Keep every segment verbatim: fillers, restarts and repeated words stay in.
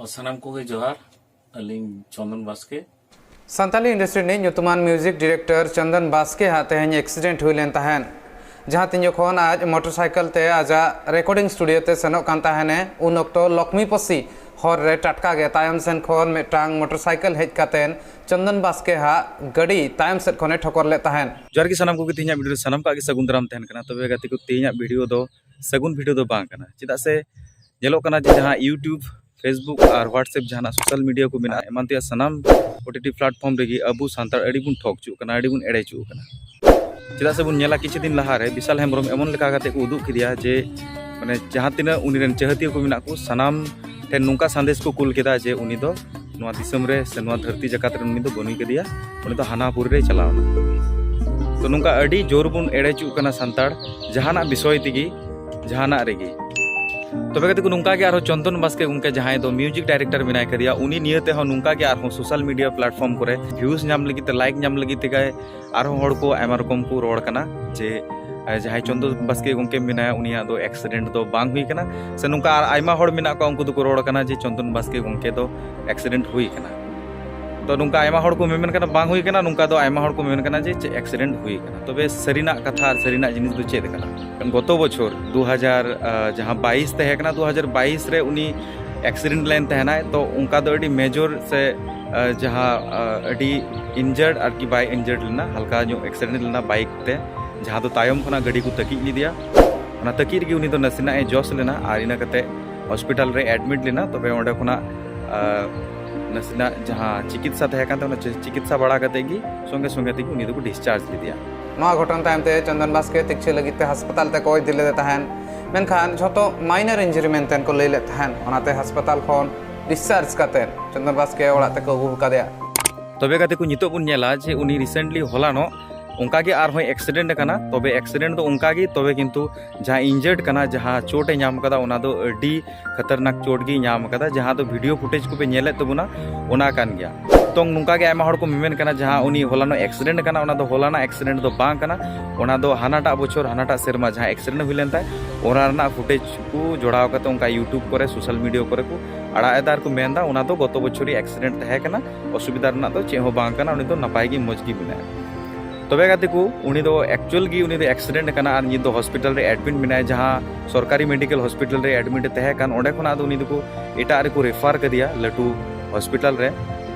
ᱥᱟᱱᱟᱢ ᱠᱚᱜᱮ ᱡᱚᱦᱟᱨ᱾ ᱟᱹᱞᱤᱧ ᱪᱚᱱᱫᱚᱱ ᱵᱟᱥᱠᱮ᱾ ᱥᱟᱱᱛᱟᱞᱤ ᱤᱱᱰᱟᱥᱴᱨᱤ ᱨᱤᱱᱤᱡ ᱧᱩᱛᱩᱢᱟᱱ ᱢᱤᱣᱡᱤᱠ ᱰᱤᱨᱮᱠᱴᱚᱨ ᱪᱚᱱᱫᱚᱱ ᱵᱟᱥᱠᱮ ᱦᱟᱜ ᱛᱮᱦᱮᱧ ᱮᱠᱥᱤᱰᱮᱱᱴ ᱦᱩᱭ ᱞᱮᱱ ᱛᱟᱦᱮᱸᱫ, ᱡᱟᱦᱟᱸ ᱛᱤᱧ ᱡᱚᱠᱷᱚᱱ ᱟᱡ ᱢᱚᱴᱚᱨ ᱥᱟᱭᱠᱮᱞ ᱛᱮ ᱟᱡᱟᱜ ᱨᱮᱠᱚᱨᱰᱤᱝ ᱥᱴᱩᱰᱤᱭᱳ ᱛᱮ ᱥᱮᱱᱚᱜ ᱠᱟᱱ ᱛᱟᱦᱮᱱᱮ, ᱩᱱ ᱚᱠᱛᱚ ᱞᱚᱠᱷᱢᱤ ᱯᱚᱥᱤ ᱦᱚᱨ ᱨᱮ ᱴᱟᱴᱠᱟ ᱜᱮ ᱛᱟᱭᱚᱢ ᱥᱮᱱ ᱠᱷᱚᱱ ᱢᱤᱫᱴᱟᱝ ᱢᱚᱴᱚᱨ ᱥᱟᱭᱠᱮᱞ ᱦᱮᱡ ᱠᱟᱛᱮᱱ ᱪᱚᱱᱫᱚᱱ ᱵᱟᱥᱠᱮ ᱦᱟᱜ ᱜᱟᱹᱰᱤ ᱛᱟᱭᱚᱢ ᱥᱮᱫ ᱠᱷᱚᱱᱮ ᱴᱷᱚᱠᱚᱨ ᱞᱮᱫ ᱛᱟᱦᱮᱸᱫ᱾ ᱡᱚᱦᱟᱨ ᱜᱮ ᱥᱟᱱᱟᱢ ᱠᱚᱜᱮ, ᱛᱮᱦᱮᱧᱟᱜ ᱵᱷᱤᱰᱤᱭᱳ ᱨᱮ ᱥᱟᱱᱟᱢ ᱠᱚᱣᱟᱜ ᱜᱮ ᱥᱟᱹᱜᱩᱱ ᱫᱟᱨᱟᱢ ᱛᱟᱦᱮᱱ ᱠᱟᱱᱟ᱾ ᱛᱚᱵᱮ ᱜᱟᱛᱮ ᱠᱚ, ᱛᱮᱦᱮᱧᱟᱜ ᱵᱷᱤᱰᱤᱭᱳ ᱫᱚ ᱥᱟᱹᱜᱩᱱ ᱵᱷᱤᱰᱤᱭᱳ ᱫᱚ ᱵᱟᱝ ᱠᱟᱱᱟ᱾ ᱪᱮᱫᱟᱜ ᱥᱮ ᱧᱮᱞᱚᱜ ᱠᱟᱱᱟ ᱡᱮ ᱡᱟᱦᱟᱸ YouTube, Facebook ᱟᱨ WhatsApp ᱡᱟᱦᱟᱱᱟᱜ ᱥᱳᱥᱟᱞ ᱢᱤᱰᱤᱭᱟ ᱠᱚ ᱢᱮᱱᱟᱜᱼᱟ, ᱮᱢᱟᱱ ᱛᱮᱭᱟᱜ ᱥᱟᱱᱟᱢ OTT platform ᱨᱮᱜᱮ ᱟᱵᱚ ᱥᱟᱱᱛᱟᱲ ᱟᱹᱰᱤ ᱵᱚᱱ ᱴᱷᱚᱠ ᱦᱚᱪᱚᱜ ᱠᱟᱱᱟ, ᱟᱹᱰᱤ ᱵᱚᱱ ᱮᱲᱮ ᱦᱚᱪᱚᱜ ᱠᱟᱱᱟ᱾ ᱪᱮᱫᱟᱜ ᱥᱮ ᱵᱚᱱ ᱧᱮᱞᱟ, ᱠᱤᱪᱷᱩ ᱫᱤᱱ ᱞᱟᱦᱟᱨᱮ ᱵᱤᱥᱟᱞ ᱦᱮᱢᱵᱨᱚᱢ ᱮᱢᱚᱱ ᱞᱮᱠᱟ ᱠᱟᱛᱮ ᱠᱚ ᱩᱫᱩᱜ ᱠᱮᱫᱮᱭᱟ ᱡᱮ ᱢᱟᱱᱮ ᱡᱟᱦᱟᱸ ᱛᱤᱱᱟᱹᱜ ᱩᱱᱤ ᱨᱮᱱ ᱪᱟᱹᱦᱟᱹᱛᱤᱭᱟᱹ ᱠᱚ ᱢᱮᱱᱟᱜ ᱠᱚ, ᱥᱟᱱᱟᱢ ᱴᱷᱮᱱ ᱱᱚᱝᱠᱟ ᱥᱟᱸᱫᱮᱥ ᱠᱚ ᱠᱩᱞ ᱠᱮᱫᱟ ᱡᱮ ᱩᱱᱤ ᱫᱚ ᱱᱚᱣᱟ ᱫᱤᱥᱚᱢ ᱨᱮ ᱥᱮ ᱱᱚᱣᱟ ᱫᱷᱟᱹᱨᱛᱤ ᱡᱟᱠᱟᱛ ᱨᱮ ᱩᱱᱤ ᱫᱚ ᱵᱟᱹᱱᱩᱭ ᱠᱟᱫᱮᱭᱟ, ᱩᱱᱤ ᱫᱚ ᱦᱟᱱᱟ ᱯᱩᱨᱤ ᱨᱮᱭ ᱪᱟᱞᱟᱣ ᱮᱱᱟ᱾ ᱛᱚ ᱱᱚᱝᱠᱟ ᱟᱹᱰᱤ ᱡᱳᱨ ᱵᱚᱱ ᱮᱲᱮ ᱦᱚᱪᱚᱜ ᱠᱟᱱᱟ ᱥᱟᱱᱛᱟᱲ ᱡᱟᱦᱟᱱᱟᱜ ᱵᱤᱥᱚᱭ ᱛᱮᱜᱮ, ᱡᱟᱦᱟᱱᱟᱜ ᱨᱮᱜᱮ᱾ ᱛᱚᱵᱮ ᱜᱟᱛᱮ ᱠᱚ, ᱱᱚᱝᱠᱟ ᱜᱮ ᱟᱨᱦᱚᱸ ᱪᱚᱱᱫᱚᱱ ᱵᱟᱥᱠᱮ ᱜᱚᱢᱠᱮ, ᱡᱟᱦᱟᱸᱭ ᱫᱚ ᱢᱤᱣᱡᱤᱠ ᱰᱟᱭᱨᱮᱠᱴᱚᱨ ᱢᱮᱱᱟᱭ ᱠᱟᱫᱮᱭᱟ, ᱩᱱᱤ ᱱᱤᱭᱟᱹ ᱛᱮᱦᱚᱸ ᱱᱚᱝᱠᱟ ᱜᱮ ᱟᱨᱦᱚᱸ ᱥᱳᱥᱟᱞ ᱢᱤᱰᱤᱭᱟ ᱯᱞᱟᱴᱯᱷᱚᱨᱢ ᱠᱚᱨᱮ ᱵᱷᱤᱭᱩᱡᱽ ᱧᱟᱢ ᱞᱟᱹᱜᱤᱫ ᱛᱮ, ᱞᱟᱭᱤᱠ ᱧᱟᱢ ᱞᱟᱹᱜᱤᱫ ᱛᱮ ᱟᱨᱦᱚᱸ ᱦᱚᱲ ᱠᱚ ᱟᱭᱢᱟ ᱨᱚᱠᱚᱢ ᱠᱚ ᱨᱚᱲ ᱠᱟᱱᱟ ᱡᱮ ᱮ, ᱡᱟᱦᱟᱸᱭ ᱪᱚᱱᱫᱚᱱ ᱵᱟᱥᱠᱮ ᱜᱚᱢᱠᱮ ᱢᱮᱱᱟᱭᱟ, ᱩᱱᱤᱭᱟᱜ ᱫᱚ ᱮᱠᱥᱤᱰᱮᱱᱴ ᱫᱚ ᱵᱟᱝ ᱦᱩᱭ ᱠᱟᱱᱟ᱾ ᱥᱮ ᱱᱚᱝᱠᱟ ᱟᱨ ᱟᱭᱢᱟ ᱦᱚᱲ ᱢᱮᱱᱟᱜ ᱠᱚᱣᱟ, ᱩᱱᱠᱩ ᱫᱚᱠᱚ ᱨᱚᱲ ᱠᱟᱱᱟ ᱡᱮ ᱪᱚᱱᱫᱚᱱ ᱵᱟᱥᱠᱮ ᱜᱚᱢᱠᱮ ᱫᱚ ᱮᱠᱥᱤᱰᱮᱱᱴ ᱦᱩᱭ ᱠᱟᱱᱟ᱾ ᱛᱚ ᱱᱚᱝᱠᱟ ᱟᱭᱢᱟ ᱦᱚᱲ ᱠᱚ ᱢᱮᱢᱮᱱ ᱠᱟᱱᱟ ᱵᱟᱝ ᱦᱩᱭ ᱠᱟᱱᱟ, ᱱᱚᱝᱠᱟ ᱫᱚ ᱟᱭᱢᱟ ᱦᱚᱲ ᱠᱚ ᱢᱮᱢᱮᱱ ᱠᱟᱱᱟ ᱡᱮ ᱪᱮᱫ ᱮᱠᱥᱤᱰᱮᱱᱴ ᱦᱩᱭ ᱠᱟᱱᱟ᱾ ᱛᱚᱵᱮ ᱥᱟᱹᱨᱤᱱᱟᱜ ᱠᱟᱛᱷᱟ ᱟᱨ ᱥᱟᱹᱨᱤᱱᱟᱜ ᱡᱤᱱᱤᱥ ᱫᱚ ᱪᱮᱫ ᱠᱟᱱᱟ? ᱜᱚᱛᱚ ᱵᱚᱪᱷᱚᱨ ᱫᱩ ᱦᱟᱡᱟᱨ, ᱟ, ᱡᱟᱦᱟᱸ ᱵᱟᱭᱤᱥ ᱛᱟᱦᱮᱸ ᱠᱟᱱᱟ, ᱫᱩ ᱦᱟᱡᱟᱨ ᱵᱟᱭᱤᱥ ᱨᱮ ᱩᱱᱤ ᱮᱠᱥᱤᱰᱮᱱᱴ ᱞᱮᱱ ᱛᱟᱦᱮᱱᱟᱭ᱾ ᱛᱚ ᱚᱱᱠᱟ ᱫᱚ ᱟᱹᱰᱤ ᱢᱮᱡᱚᱨ ᱥᱮ, ᱟ, ᱡᱟᱦᱟᱸ, ᱟ, ᱟᱹᱰᱤ ᱤᱱᱡᱟᱨᱰ ᱟᱨᱠᱤ ᱵᱟᱭ ᱤᱱᱡᱟᱨᱰ ᱞᱮᱱᱟ, ᱦᱟᱞᱠᱟ ᱧᱚᱜ ᱮᱠᱥᱤᱰᱮᱱᱴ ᱞᱮᱱᱟ ᱵᱟᱭᱤᱠ ᱛᱮ, ᱡᱟᱦᱟᱸ ᱫᱚ ᱛᱟᱭᱚᱢ ᱠᱷᱚᱱᱟᱜ ᱜᱟᱹᱰᱤ ᱠᱚ ᱛᱟᱹᱠᱤᱡ ᱞᱮᱫᱮᱭᱟ᱾ ᱚᱱᱟ ᱛᱟᱹᱠᱤᱡ ᱨᱮᱜᱮ ᱩᱱᱤ ᱫᱚ ᱱᱟᱥᱮᱱᱟᱜ ᱮ ᱡᱚᱥ ᱞᱮᱱᱟ ᱟᱨ ᱤᱱᱟᱹ ᱠᱟᱛᱮ ᱦᱚᱥᱯᱤᱴᱟᱞ ᱨᱮ ᱮᱰᱢᱤᱴ ᱞᱮᱱᱟ᱾ ᱛᱚᱵᱮ ᱚᱸᱰᱮ ᱠᱷᱚᱱᱟᱜ, ᱟ, ᱱᱟᱥᱮᱱᱟᱜ ᱡᱟᱦᱟᱸ ᱪᱤᱠᱤᱛᱥᱟ ᱛᱟᱦᱮᱸ ᱠᱟᱱ ᱛᱟᱭᱟ, ᱚᱱᱟ ᱪᱤ-, ᱪᱤᱠᱤᱛᱥᱟ ᱵᱟᱲᱟ ᱠᱟᱛᱮ ᱜᱮ ᱥᱚᱸᱜᱮ ᱥᱚᱸᱜᱮ ᱛᱮᱜᱮ ᱩᱱᱤ ᱫᱚᱠᱚ ᱰᱤᱥᱪᱟᱨᱡᱽ ᱞᱮᱫᱮᱭᱟ᱾ ᱱᱚᱣᱟ ᱜᱷᱚᱴᱚᱱ ᱛᱟᱭᱚᱢ ᱛᱮ ᱪᱚᱱᱫᱚᱱ ᱵᱟᱥᱠᱮ ᱛᱤᱠᱪᱷᱟᱹ ᱞᱟᱹᱜᱤᱫ ᱛᱮ ᱦᱟᱥᱯᱟᱛᱟᱞ ᱛᱮᱠᱚ ᱤᱫᱤ ᱞᱮᱫᱮ ᱛᱟᱦᱮᱸᱫ, ᱢᱮᱱᱠᱷᱟᱱ ᱡᱷᱚᱛᱚ ᱢᱟᱭᱱᱟᱨ ᱤᱱᱡᱩᱨᱤ ᱢᱮᱱᱛᱮ ᱠᱚ ᱞᱟᱹᱭ ᱞᱮᱫ ᱛᱟᱦᱮᱸᱫ᱾ ᱚᱱᱟᱛᱮ ᱦᱟᱥᱯᱟᱛᱟᱞ ᱠᱷᱚᱱ ᱰᱤᱥᱪᱟᱨᱡᱽ ᱠᱟᱛᱮ ᱪᱚᱱᱫᱚᱱ ᱵᱟᱥᱠᱮ ᱚᱲᱟᱜ ᱛᱮᱠᱚ ᱟᱹᱜᱩ ᱟᱠᱟᱫᱮᱭᱟ᱾ ᱛᱚᱵᱮ ᱜᱟᱛᱮ ᱠᱚ, ᱱᱤᱛᱚᱜ ᱵᱚᱱ ᱧᱮᱞᱟ ᱡᱮ ᱩᱱᱤ ᱨᱤᱥᱮᱱᱴᱞᱤ ᱦᱚᱞᱟᱱᱚᱜ ᱚᱱᱠᱟ ᱜᱮ ᱟᱨᱦᱚᱸ ᱮᱠᱥᱤᱰᱮᱱᱴ ᱟᱠᱟᱱᱟ᱾ ᱛᱚᱵᱮ ᱮᱠᱥᱤᱰᱮᱱᱴ ᱫᱚ ᱚᱱᱠᱟ ᱜᱮ, ᱛᱚᱵᱮ ᱠᱤᱱᱛᱩ ᱡᱟᱦᱟᱸ ᱤᱱᱡᱟᱨᱰ ᱠᱟᱱᱟ, ᱡᱟᱦᱟᱸ ᱪᱳᱴ ᱮ ᱧᱟᱢ ᱠᱟᱫᱟ, ᱚᱱᱟ ᱫᱚ ᱟᱹᱰᱤ ᱠᱷᱟᱛᱟᱨᱱᱟᱠ ᱪᱳᱴ ᱜᱮᱭ ᱧᱟᱢ ᱠᱟᱫᱟ, ᱡᱟᱦᱟᱸ ᱫᱚ ᱵᱷᱤᱰᱤᱭᱳ ᱯᱷᱩᱴᱮᱡᱽ ᱠᱚᱯᱮ ᱧᱮᱞᱮᱫ ᱛᱟᱵᱚᱱᱟ, ᱚᱱᱟ ᱠᱟᱱ ᱜᱮᱭᱟ᱾ ᱱᱤᱛᱚᱝ ᱱᱚᱝᱠᱟ ᱜᱮ ᱟᱭᱢᱟ ᱦᱚᱲ ᱠᱚ ᱢᱮᱢᱮᱱ ᱠᱟᱱᱟ, ᱡᱟᱦᱟᱸ ᱩᱱᱤ ᱦᱚᱞᱟᱱᱚᱜ ᱮᱠᱥᱤᱰᱮᱱᱴ ᱠᱟᱱᱟ, ᱚᱱᱟ ᱫᱚ ᱦᱚᱞᱟᱱᱟᱜ ᱮᱠᱥᱤᱰᱮᱱᱴ ᱫᱚ ᱵᱟᱝ ᱠᱟᱱᱟ᱾ ᱚᱱᱟ ᱫᱚ ᱦᱟᱱᱟᱴᱟᱜ ᱵᱚᱪᱷᱚᱨ, ᱦᱟᱱᱟᱴᱟᱜ ᱥᱮᱨᱢᱟ ᱡᱟᱦᱟᱸ ᱮᱠᱥᱤᱰᱮᱱᱴ ᱦᱩᱭ ᱞᱮᱱ ᱛᱟᱭ, ᱚᱱᱟ ᱨᱮᱱᱟᱜ ᱯᱷᱩᱴᱮᱡᱽ ᱠᱚ ᱡᱚᱲᱟᱣ ᱠᱟᱛᱮ ᱚᱱᱠᱟ YouTube ᱠᱚᱨᱮ, ᱥᱳᱥᱟᱞ ᱢᱤᱰᱤᱭᱟ ᱠᱚᱨᱮ ᱠᱚ ᱟᱲᱟᱜ ᱮᱫᱟ ᱟᱨ ᱠᱚ ᱢᱮᱱᱫᱟ, ᱚᱱᱟ ᱫᱚ ᱜᱚᱛᱚ ᱵᱚᱪᱷᱚᱨᱤ ᱮᱠᱥᱤᱰᱮᱱᱴ ᱛᱟᱦᱮᱸ ᱠᱟᱱᱟ, ᱚᱥᱩᱵᱤᱫᱷᱟ ᱨᱮᱱᱟᱜ ᱫᱚ ᱪᱮᱫ ᱦᱚᱸ ᱵᱟᱝ ᱠᱟᱱᱟ, ᱩᱱᱤ ᱫᱚ ᱱᱟᱯᱟᱭ ᱜᱮ, ᱢᱚᱡᱽ ᱜᱮ ᱢᱮᱱᱟᱭᱟ᱾ ᱛᱚᱵᱮ ᱜᱟᱛᱮ ᱠᱚ, ᱩᱱᱤ ᱫᱚ ᱮᱠᱪᱩᱭᱟᱞ ᱜᱮ ᱩᱱᱤ ᱫᱚ ᱮᱠᱥᱤᱰᱮᱱᱴ ᱠᱟᱱᱟ ᱟᱨ ᱱᱤᱛ ᱫᱚ ᱦᱚᱥᱯᱤᱴᱟᱞ ᱨᱮ ᱮᱰᱢᱤᱴ ᱢᱮᱱᱟᱭᱟ, ᱡᱟᱦᱟᱸ ᱥᱚᱨᱠᱟᱨᱤ ᱢᱮᱰᱤᱠᱮᱞ ᱦᱚᱥᱯᱤᱴᱟᱞ ᱨᱮ ᱮᱰᱢᱤᱴ ᱮ ᱛᱟᱦᱮᱸ ᱠᱟᱱ, ᱚᱸᱰᱮ ᱠᱷᱚᱱᱟᱜ ᱫᱚ ᱩᱱᱤ ᱫᱚᱠᱚ ᱮᱴᱟᱜ ᱨᱮᱠᱚ ᱨᱮᱯᱷᱟᱨ ᱠᱟᱫᱮᱭᱟ ᱞᱟᱹᱴᱩ ᱦᱚᱥᱯᱤᱴᱟᱞ ᱨᱮ᱾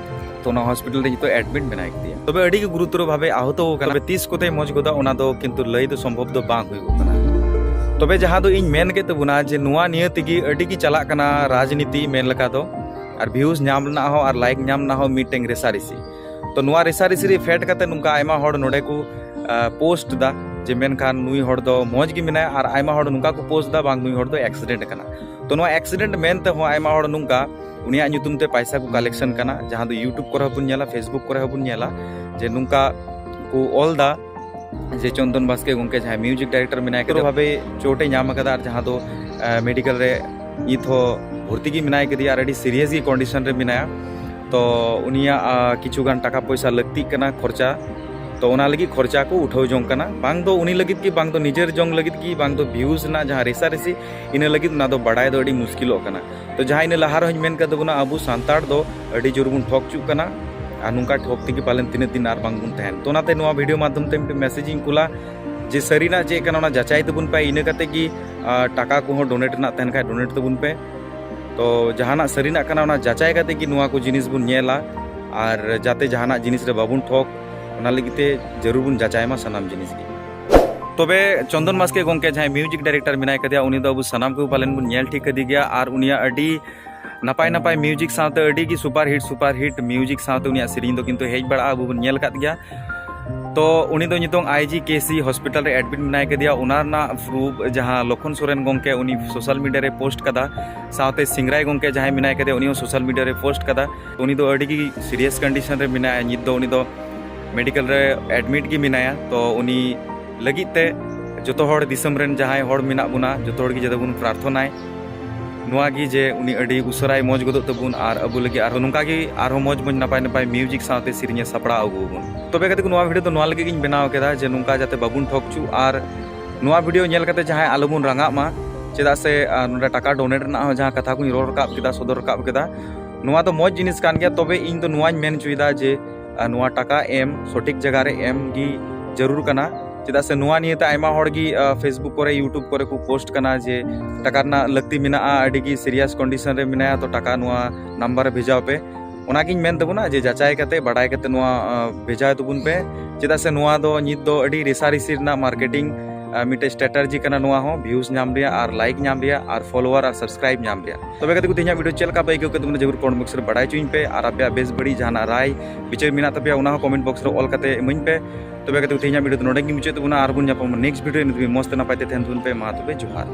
ᱛᱚ ᱚᱱᱟ ᱦᱚᱥᱯᱤᱴᱟᱞ ᱨᱮ ᱱᱤᱛᱚᱜ ᱮᱰᱢᱤᱴ ᱢᱮᱱᱟᱭ ᱠᱮᱫᱮᱭᱟ᱾ ᱛᱚᱵᱮ ᱟᱹᱰᱤ ᱜᱮ ᱜᱩᱨᱩᱛᱚᱨ ᱵᱷᱟᱵᱮ ᱟᱦᱚᱛᱚ ᱟᱠᱟᱱᱟ᱾ ᱛᱚᱵᱮ ᱛᱤᱥ ᱠᱚᱛᱮᱭ ᱢᱚᱡᱽ ᱜᱚᱫᱟ, ᱚᱱᱟ ᱫᱚ ᱠᱤᱱᱛᱩ ᱞᱟᱹᱭ ᱫᱚ ᱥᱚᱢᱵᱷᱚᱵ ᱫᱚ ᱵᱟᱝ ᱦᱩᱭᱩᱜ ᱠᱟᱱᱟ᱾ ᱛᱚᱵᱮ ᱡᱟᱦᱟᱸ ᱫᱚ ᱤᱧ ᱢᱮᱱ ᱠᱮᱫ ᱛᱟᱵᱚᱱᱟ ᱡᱮ ᱱᱚᱣᱟ ᱱᱤᱭᱟᱹ ᱛᱮᱜᱮ ᱟᱹᱰᱤ ᱜᱮ ᱪᱟᱞᱟᱜ ᱠᱟᱱᱟ ᱨᱟᱡᱽᱱᱤᱛᱤ ᱢᱮᱱ ᱞᱮᱠᱟ ᱫᱚ, ᱟᱨ ᱵᱷᱤᱭᱩᱡᱽ ᱧᱟᱢ ᱨᱮᱱᱟᱜ ᱦᱚᱸ ᱟᱨ ᱞᱟᱭᱤᱠ ᱧᱟᱢ ᱨᱮᱱᱟᱜ ᱦᱚᱸ ᱢᱤᱫᱴᱮᱱ ᱨᱮᱥᱟᱨᱮᱥᱤ᱾ ᱛᱚ ᱱᱚᱣᱟ ᱨᱮᱥᱟᱨᱮᱥᱤ ᱨᱮ ᱯᱷᱮᱰ ᱠᱟᱛᱮ ᱱᱚᱝᱠᱟ ᱟᱭᱢᱟ ᱦᱚᱲ ᱱᱚᱰᱮ ᱠᱚ, ᱟ, ᱯᱳᱥᱴ ᱫᱟ ᱡᱮ ᱢᱮᱱᱠᱷᱟᱱ ᱱᱩᱭ ᱦᱚᱲ ᱫᱚ ᱢᱚᱡᱽ ᱜᱮ ᱢᱮᱱᱟᱭᱟ, ᱟᱨ ᱟᱭᱢᱟ ᱦᱚᱲ ᱱᱚᱝᱠᱟ ᱠᱚ ᱯᱳᱥᱴ ᱫᱟ ᱵᱟᱝ ᱱᱩᱭ ᱦᱚᱲ ᱫᱚ ᱮᱠᱥᱤᱰᱮᱱᱴ ᱠᱟᱱᱟ᱾ ᱛᱚ ᱱᱚᱣᱟ ᱮᱠᱥᱤᱰᱮᱱᱴ ᱢᱮᱱ ᱛᱮᱦᱚᱸ ᱟᱭᱢᱟ ᱦᱚᱲ ᱱᱚᱝᱠᱟ ᱩᱱᱤᱭᱟᱜ ᱧᱩᱛᱩᱢ ᱛᱮ ᱯᱟᱭᱥᱟ ᱠᱚ ᱠᱟᱞᱮᱠᱥᱚᱱ ᱠᱟᱱᱟ, ᱡᱟᱦᱟᱸ ᱫᱚ YouTube ᱠᱚᱨᱮ ᱦᱚᱸᱵᱚᱱ ᱧᱮᱞᱟ, Facebook ᱠᱚᱨᱮ ᱦᱚᱸᱵᱚᱱ ᱧᱮᱞᱟ ᱡᱮ ᱱᱚᱝᱠᱟ ᱠᱚ ᱚᱞ ᱫᱟ ᱡᱮ ᱪᱚᱱᱫᱚᱱ ᱵᱟᱥᱠᱮ ᱜᱚᱝᱠᱮ ᱡᱟᱦᱟᱸᱭ ᱢᱤᱣᱡᱤᱠ ᱰᱟᱭᱨᱮᱠᱴᱚᱨ ᱢᱮᱱᱟᱭ ᱠᱟᱫᱮ ᱵᱷᱟᱵᱮ ᱪᱳᱴ ᱮ ᱧᱟᱢ ᱟᱠᱟᱫᱟ, ᱟᱨ ᱡᱟᱦᱟᱸ ᱫᱚ, ᱟ, ᱢᱮᱰᱤᱠᱮᱞ ᱨᱮ ᱱᱤᱛ ᱦᱚᱸ ᱵᱷᱚᱨᱛᱤ ᱜᱮ ᱢᱮᱱᱟᱭ ᱠᱟᱫᱮᱭᱟ ᱟᱨ ᱟᱹᱰᱤ ᱥᱤᱨᱤᱭᱟᱥ ᱜᱮ ᱠᱚᱱᱰᱤᱥᱚᱱ ᱨᱮ ᱢᱮᱱᱟᱭᱟ᱾ ᱛᱚ ᱩᱱᱤᱭᱟᱜ, ᱟ, ᱠᱤᱪᱷᱩ ᱜᱟᱱ ᱴᱟᱠᱟ ᱯᱚᱭᱥᱟ ᱞᱟᱹᱠᱛᱤᱜ ᱠᱟᱱᱟ ᱠᱷᱚᱨᱪᱟ, ᱛᱚ ᱚᱱᱟ ᱞᱟᱹᱜᱤᱫ ᱠᱷᱚᱨᱪᱟ ᱠᱚ ᱩᱴᱷᱟᱹᱣ ᱡᱚᱝ ᱠᱟᱱᱟ᱾ ᱵᱟᱝ ᱫᱚ ᱩᱱᱤ ᱞᱟᱹᱜᱤᱫ ᱜᱮ, ᱵᱟᱝ ᱫᱚ ᱱᱤᱡᱮᱨ ᱡᱚᱝ ᱞᱟᱹᱜᱤᱫ ᱜᱮ, ᱵᱟᱝ ᱫᱚ ᱵᱷᱤᱭᱩᱡᱽ ᱨᱮᱱᱟᱜ ᱡᱟᱦᱟᱸ ᱨᱮᱥᱟᱨᱮᱥᱤ, ᱤᱱᱟᱹ ᱞᱟᱹᱜᱤᱫ ᱚᱱᱟ ᱫᱚ ᱵᱟᱲᱟᱭ ᱫᱚ ᱟᱹᱰᱤ ᱢᱩᱥᱠᱤᱞᱚᱜ ᱠᱟᱱᱟ᱾ ᱛᱚ ᱡᱟᱦᱟᱸ ᱤᱱᱟᱹ ᱞᱟᱦᱟ ᱨᱮᱦᱚᱸᱧ ᱢᱮᱱ ᱠᱟᱫ ᱛᱟᱵᱚᱱᱟ, ᱟᱵᱚ ᱥᱟᱱᱛᱟᱲ ᱫᱚ ᱟᱹᱰᱤ ᱡᱳᱨ ᱵᱚᱱ ᱴᱷᱚᱠ ᱪᱩᱜ ᱠᱟᱱᱟ, ᱟᱨ ᱱᱚᱝᱠᱟ ᱴᱷᱚᱠ ᱛᱮᱜᱮ ᱯᱟᱞᱮᱱ ᱛᱤᱱᱟᱹᱜ ᱫᱤᱱ ᱟᱨ ᱵᱟᱝ ᱵᱚᱱ ᱛᱟᱦᱮᱱ᱾ ᱛᱚ ᱚᱱᱟᱛᱮ ᱱᱚᱣᱟ ᱵᱷᱤᱰᱤᱭᱳ ᱢᱟᱫᱽᱫᱷᱚᱢ ᱛᱮ ᱢᱤᱫᱴᱮᱱ ᱢᱮᱥᱮᱡᱽ ᱤᱧ ᱠᱩᱞᱟ ᱡᱮ ᱥᱟᱹᱨᱤᱱᱟᱜ ᱪᱮᱫ ᱠᱟᱱᱟ, ᱚᱱᱟ ᱡᱟᱪᱟᱭ ᱛᱟᱵᱚᱱ ᱯᱮ᱾ ᱤᱱᱟᱹ ᱠᱟᱛᱮ ᱜᱮ, ᱟ, ᱴᱟᱠᱟ ᱠᱚᱦᱚᱸ ᱰᱳᱱᱮᱴ ᱨᱮᱱᱟᱜ ᱛᱟᱦᱮᱱ ᱠᱷᱟᱡ ᱰᱳᱱᱮᱴ ᱛᱟᱵᱚᱱ ᱯᱮ᱾ ᱛᱚ ᱡᱟᱦᱟᱱᱟᱜ ᱥᱟᱹᱨᱤᱱᱟᱜ ᱠᱟᱱᱟ, ᱚᱱᱟ ᱡᱟᱪᱟᱭ ᱠᱟᱛᱮ ᱜᱮ ᱱᱚᱣᱟ ᱠᱚ ᱡᱤᱱᱤᱥ ᱵᱚᱱ ᱧᱮᱞᱟ, ᱟᱨ ᱡᱟᱛᱮ ᱡᱟᱦᱟᱱᱟᱜ ᱡᱤᱱᱤᱥ ᱨᱮ ᱵᱟᱵᱚᱱ ᱴᱷᱚᱠ, ᱚᱱᱟ ᱞᱟᱹᱜᱤᱫ ᱛᱮ ᱡᱟᱹᱨᱩᱲ ᱵᱚᱱ ᱡᱟᱪᱟᱭ ᱢᱟ ᱥᱟᱱᱟᱢ ᱡᱤᱱᱤᱥ ᱜᱮ᱾ ᱛᱚᱵᱮ ᱪᱚᱱᱫᱚᱱ ᱵᱟᱥᱠᱮ ᱜᱚᱝᱠᱮ ᱡᱟᱦᱟᱸᱭ ᱢᱤᱣᱡᱤᱠ ᱰᱟᱭᱨᱮᱠᱴᱚᱨ ᱢᱮᱱᱟᱭ ᱠᱟᱫᱮᱭᱟ, ᱩᱱᱤ ᱫᱚ ᱟᱵᱚ ᱥᱟᱱᱟᱢ ᱠᱚ ᱯᱟᱞᱮᱱ ᱵᱚᱱ ᱧᱮᱞ ᱴᱷᱤᱠ ᱠᱟᱫᱮ ᱜᱮᱭᱟ, ᱟᱨ ᱩᱱᱤᱭᱟᱜ ᱟᱹᱰᱤ ᱱᱟᱯᱟᱭ ᱱᱟᱯᱟᱭ ᱢᱤᱣᱡᱤᱠ ᱥᱟᱶᱛᱮ ᱟᱹᱰᱤ ᱜᱮ super hit, super hit music ᱥᱟᱶᱛᱮ ᱩᱱᱤᱭᱟᱜ ᱥᱮᱨᱮᱧ ᱫᱚ ᱠᱤᱱᱛᱩ ᱦᱮᱡ ᱵᱟᱲᱟᱜᱼᱟ, ᱟᱵᱚ ᱵᱚᱱ ᱧᱮᱞ ᱟᱠᱟᱫ ᱜᱮᱭᱟ᱾ ᱛᱚ ᱩᱱᱤ ᱫᱚ ᱱᱤᱛᱚᱝ ᱟᱭ ᱡᱤ ᱠᱮ ᱥᱤ ᱦᱚᱥᱯᱤᱴᱟᱞ ᱨᱮ ᱮᱰᱢᱤᱴ ᱢᱮᱱᱟᱭ ᱠᱟᱫᱮᱭᱟ᱾ ᱚᱱᱟ ᱨᱮᱱᱟᱜ ᱯᱨᱩᱯᱷ ᱡᱟᱦᱟᱸ ᱞᱚᱠᱷᱚᱱ ᱥᱚᱨᱮᱱ ᱜᱚᱝᱠᱮ ᱩᱱᱤ ᱥᱳᱥᱟᱞ ᱢᱤᱰᱤᱭᱟ ᱨᱮ ᱯᱳᱥᱴ ᱠᱟᱫᱟ, ᱥᱟᱶᱛᱮ ᱥᱤᱝᱨᱟᱭ ᱜᱚᱝᱠᱮ ᱡᱟᱦᱟᱸᱭ ᱢᱮᱱᱟᱭ ᱠᱟᱫᱮᱭᱟ, ᱩᱱᱤ ᱦᱚᱸ ᱥᱳᱥᱟᱞ ᱢᱤᱰᱤᱭᱟ ᱨᱮ ᱯᱳᱥᱴ ᱠᱟᱫᱟ᱾ ᱩᱱᱤ ᱫᱚ ᱟᱹᱰᱤ ᱜᱮ ᱥᱤᱨᱤᱭᱟᱥ ᱠᱚᱱᱰᱤᱥᱚᱱ ᱨᱮ ᱢᱮᱱᱟᱭᱟ, ᱱᱤᱛ ᱫᱚ ᱩᱱᱤ ᱫᱚ ᱢᱮᱰᱤᱠᱮᱞ ᱨᱮ ᱮᱰᱢᱤᱴ ᱜᱮ ᱢᱮᱱᱟᱭᱟ᱾ ᱛᱚ ᱩᱱᱤ ᱞᱟᱹᱜᱤᱫ ᱛᱮ ᱡᱚᱛᱚ ᱦᱚᱲ, ᱫᱤᱥᱚᱢ ᱨᱮᱱ ᱡᱟᱦᱟᱸᱭ ᱦᱚᱲ ᱢᱮᱱᱟᱜ ᱵᱚᱱᱟ, ᱡᱚᱛᱚ ᱦᱚᱲ ᱜᱮ ᱡᱟᱛᱮ ᱵᱚᱱ ᱯᱨᱟᱨᱛᱷᱚᱱᱟᱭ ᱱᱚᱣᱟ ᱜᱮ ᱡᱮ ᱩᱱᱤ ᱟᱹᱰᱤ ᱩᱥᱟᱹᱨᱟᱭ ᱢᱚᱡᱽ ᱜᱚᱫᱚᱜ ᱛᱟᱵᱚᱱ ᱟᱨ ᱟᱵᱚ ᱞᱟᱹᱜᱤᱫ ᱟᱨᱦᱚᱸ ᱱᱚᱝᱠᱟ ᱜᱮ ᱟᱨᱦᱚᱸ ᱢᱚᱡᱽ ᱢᱚᱡᱽ ᱱᱟᱯᱟᱭ ᱱᱟᱯᱟᱭ ᱢᱤᱭᱩᱡᱤᱠ ᱥᱟᱶᱛᱮ ᱥᱮᱨᱮᱧ ᱮ ᱥᱟᱯᱲᱟᱣ ᱟᱹᱜᱩ ᱟᱵᱚᱱ᱾ ᱛᱚᱵᱮ ᱜᱟᱛᱮ ᱠᱚ, ᱱᱚᱣᱟ ᱵᱷᱤᱰᱤᱭᱳ ᱫᱚ ᱱᱚᱣᱟ ᱞᱟᱹᱜᱤᱫ ᱜᱤᱧ ᱵᱮᱱᱟᱣ ᱠᱮᱫᱟ ᱡᱮ ᱱᱚᱝᱠᱟ ᱡᱟᱛᱮ ᱵᱟᱵᱚᱱ ᱴᱷᱚᱠ ᱦᱚᱪᱚᱜ ᱟᱨ ᱱᱚᱣᱟ ᱵᱷᱤᱰᱤᱭᱳ ᱧᱮᱞ ᱠᱟᱛᱮ ᱡᱟᱦᱟᱸᱭ ᱟᱞᱚᱵᱚᱱ ᱨᱟᱸᱜᱟᱜ ᱢᱟ᱾ ᱪᱮᱫᱟᱜ ᱥᱮ ᱟᱨ ᱱᱚᱰᱮ ᱴᱟᱠᱟ ᱰᱳᱱᱮᱴ ᱨᱮᱱᱟᱜ ᱦᱚᱸ ᱡᱟᱦᱟᱸ ᱠᱟᱛᱷᱟ ᱠᱚᱧ ᱨᱚᱲ ᱨᱟᱠᱟᱵ ᱠᱮᱫᱟ, ᱥᱚᱫᱚᱨ ᱨᱟᱠᱟᱵ ᱠᱮᱫᱟ, ᱱᱚᱣᱟ ᱫᱚ ᱢᱚᱡᱽ ᱡᱤᱱᱤᱥ ᱠᱟᱱ ᱜᱮᱭᱟ᱾ ᱛᱚᱵᱮ ᱤᱧ ᱫᱚ ᱱᱚᱣᱟᱧ ᱢᱮᱱ ᱦᱚᱪᱚᱭᱮᱫᱟ ᱡᱮ ᱟᱨ ᱱᱚᱣᱟ ᱴᱟᱠᱟ ᱮᱢ ᱥᱚᱴᱷᱤᱠ ᱡᱟᱭᱜᱟ ᱨᱮ ᱮᱢ ᱜᱮ ᱡᱟᱹᱨᱩᱲ ᱠᱟᱱᱟ᱾ ᱪᱮᱫᱟᱜ ᱥᱮ ᱱᱚᱣᱟ ᱱᱤᱭᱮᱛᱮ ᱟᱭᱢᱟ ᱦᱚᱲ ᱜᱮ ᱯᱷᱮᱥᱵᱩᱠ ᱠᱚᱨᱮ, ᱭᱩᱴᱩᱵᱽ ᱠᱚᱨᱮ ᱠᱚ ᱯᱳᱥᱴ ᱠᱟᱱᱟ ᱡᱮ ᱴᱟᱠᱟ ᱨᱮᱱᱟᱜ ᱞᱟᱹᱠᱛᱤ ᱢᱮᱱᱟᱜᱼᱟ, ᱟᱹᱰᱤ ᱜᱮ ᱥᱤᱨᱤᱭᱟᱥ ᱠᱚᱱᱰᱤᱥᱚᱱ ᱨᱮ ᱢᱮᱱᱟᱭᱟ, ᱛᱚ ᱴᱟᱠᱟ ᱱᱚᱣᱟ ᱱᱟᱢᱵᱟᱨ ᱨᱮ ᱵᱷᱮᱡᱟᱣ ᱯᱮ᱾ ᱚᱱᱟᱜᱤᱧ ᱢᱮᱱ ᱛᱟᱵᱚᱱᱟ ᱡᱮ ᱡᱟᱪᱟᱭ ᱠᱟᱛᱮ, ᱵᱟᱰᱟᱭ ᱠᱟᱛᱮ ᱱᱚᱣᱟ ᱵᱷᱮᱡᱟᱭ ᱛᱟᱵᱚᱱ ᱯᱮ᱾ ᱪᱮᱫᱟᱜ ᱥᱮ ᱱᱚᱣᱟ ᱫᱚ ᱱᱤᱛ ᱫᱚ ᱟᱹᱰᱤ ᱨᱮᱥᱟᱨᱮᱥᱤ ᱨᱮᱱᱟᱜ ᱢᱟᱨᱠᱮᱴᱤᱝ ᱢᱤᱫᱴᱮᱡ ᱥᱴᱨᱮᱴᱟᱨᱡᱤ ᱠᱟᱱᱟ ᱱᱚᱣᱟ ᱦᱚᱸ, ᱵᱷᱤᱭᱩᱡᱽ ᱧᱟᱢ ᱨᱮᱭᱟᱜ ᱟᱨ ᱞᱟᱭᱤᱠ ᱧᱟᱢ ᱨᱮᱭᱟᱜ ᱟᱨ ᱯᱷᱚᱞᱳᱣᱟᱨ ᱟᱨ ᱥᱟᱵᱥᱠᱨᱟᱭᱤᱵ ᱧᱟᱢ ᱨᱮᱭᱟᱜ᱾ ᱛᱚᱵᱮ ᱜᱟᱛᱮ ᱠᱚ, ᱛᱮᱦᱮᱧᱟᱜ ᱵᱷᱤᱰᱤᱭᱳ ᱪᱮᱫ ᱞᱮᱠᱟ ᱯᱮ ᱟᱹᱭᱠᱟᱹᱣ ᱠᱮᱫ ᱛᱟᱵᱚᱱᱟ ᱡᱟᱹᱨᱩᱲ ᱠᱚᱢᱮᱱᱴ ᱵᱚᱠᱥ ᱨᱮ ᱵᱟᱰᱟᱭ ᱦᱚᱪᱚᱧ ᱯᱮ ᱟᱨ ᱟᱯᱮᱭᱟᱜ ᱵᱮᱥ ᱵᱟᱹᱲᱤᱡ ᱡᱟᱦᱟᱱᱟᱜ ᱨᱟᱭ ᱵᱤᱪᱟᱹᱨ ᱢᱮᱱᱟᱜ ᱛᱟᱯᱮᱭᱟ, ᱚᱱᱟ ᱦᱚᱸ ᱠᱚᱢᱮᱱᱴ ᱵᱚᱠᱥ ᱨᱮ ᱚᱞ ᱠᱟᱛᱮ ᱤᱢᱟᱹᱧ ᱯᱮ᱾ ᱛᱚᱵᱮ ᱜᱟᱛᱮ ᱠᱚ, ᱛᱮᱦᱮᱧᱟᱜ ᱵᱷᱤᱰᱤᱭᱳ ᱫᱚ ᱱᱚᱰᱮ ᱜᱮ ᱢᱩᱪᱟᱹᱫ ᱛᱟᱵᱚᱱᱟ, ᱟᱨ ᱵᱚᱱ ᱧᱟᱯᱟᱢᱟ ᱱᱮᱠᱥᱴ ᱵᱷᱤᱰᱤᱭᱳ᱾ ᱱᱤᱛ ᱫᱷᱟᱹᱵᱤᱡ ᱢᱚᱡᱽ ᱛᱮ ᱱᱟᱯᱟᱭ ᱛᱮ ᱛᱟᱦᱮᱱ ᱛᱟᱵᱚᱱ ᱯᱮ᱾ ᱢᱟ ᱛᱚᱵᱮ ᱡᱚᱦᱟᱨ᱾